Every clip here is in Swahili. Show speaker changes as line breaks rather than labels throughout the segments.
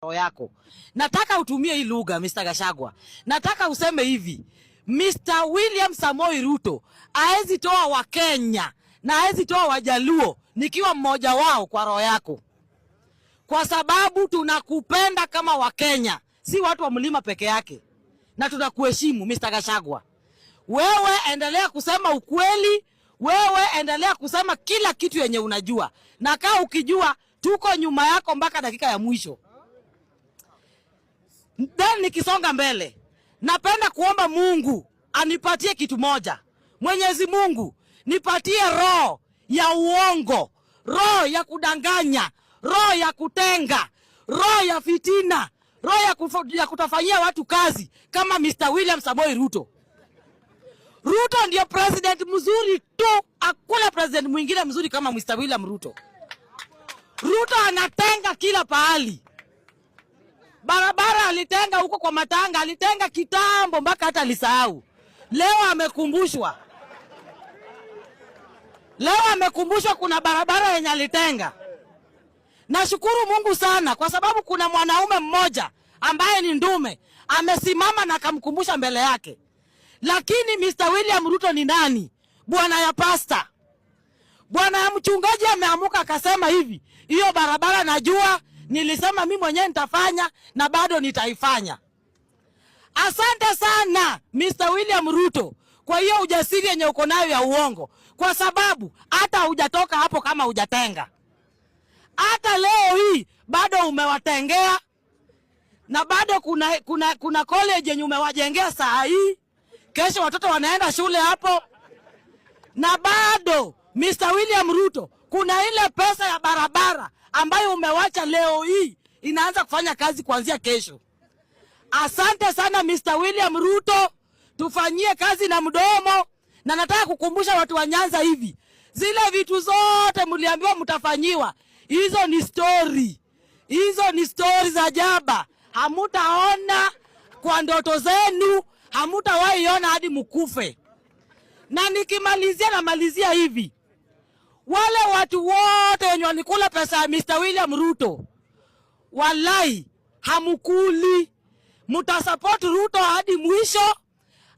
Roho yako. Nataka utumie hii lugha, Mr. Gachagua. Nataka useme hivi. Mr. William Samoei Ruto haezi toa Wakenya na haezi toa Wajaluo nikiwa mmoja wao kwa roho yako. Kwa sababu tunakupenda kama Wakenya, si watu wa mlima peke yake. Na tunakuheshimu, Mr. Gachagua. Wewe endelea kusema ukweli, wewe endelea kusema kila kitu yenye unajua. Na kaa ukijua tuko nyuma yako mpaka dakika ya mwisho. Then nikisonga mbele, napenda kuomba Mungu anipatie kitu moja. Mwenyezi Mungu, nipatie roho ya uongo, roho ya kudanganya, roho ya kutenga, roho ya fitina, roho ya kutofanyia watu kazi kama Mr. William Samoei Ruto. Ruto ndio president mzuri tu, hakuna president mwingine mzuri kama Mr. William Ruto. Ruto anatenga kila pahali. Barabara alitenga huko kwa matanga, alitenga kitambo mpaka hata alisahau. Leo amekumbushwa. Leo amekumbushwa kuna barabara yenye alitenga. Nashukuru Mungu sana kwa sababu kuna mwanaume mmoja ambaye ni ndume amesimama na akamkumbusha mbele yake. Lakini Mr. William Ruto ni nani? Bwana ya pasta. Bwana ya mchungaji ameamuka akasema hivi, hiyo barabara najua nilisema mimi mwenyewe nitafanya na bado nitaifanya. Asante sana, Mr. William Ruto, kwa hiyo ujasiri yenye uko nayo ya uongo, kwa sababu hata hujatoka hapo kama hujatenga. Hata leo hii bado umewatengea na bado kuna college yenye umewajengea saa hii. Kesho watoto wanaenda shule hapo, na bado, Mr. William Ruto, kuna ile pesa ya barabara ambayo umewacha leo hii inaanza kufanya kazi kuanzia kesho. Asante sana, Mr. William Ruto, tufanyie kazi na mdomo, na nataka kukumbusha watu wa Nyanza hivi, zile vitu zote mliambiwa mtafanyiwa, hizo ni story, hizo ni story za jaba. Hamutaona kwa ndoto zenu, hamutawahi ona hadi mkufe. Na nikimalizia, namalizia hivi, wale watu wote wenye walikula pesa ya Mr. William Ruto, walai hamukuli, mutasupport Ruto hadi mwisho.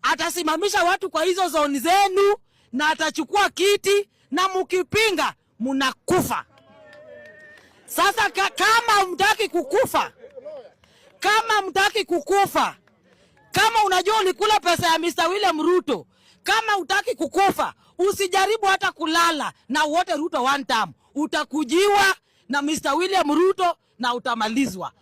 Atasimamisha watu kwa hizo zone zenu na atachukua kiti, na mukipinga munakufa. Sasa kama mtaki kukufa, kama mtaki kukufa, kama unajua ulikula pesa ya Mr. William Ruto, kama utaki kukufa, usijaribu hata kulala na wote Ruto one term. Utakujiwa na Mr. William Ruto na utamalizwa.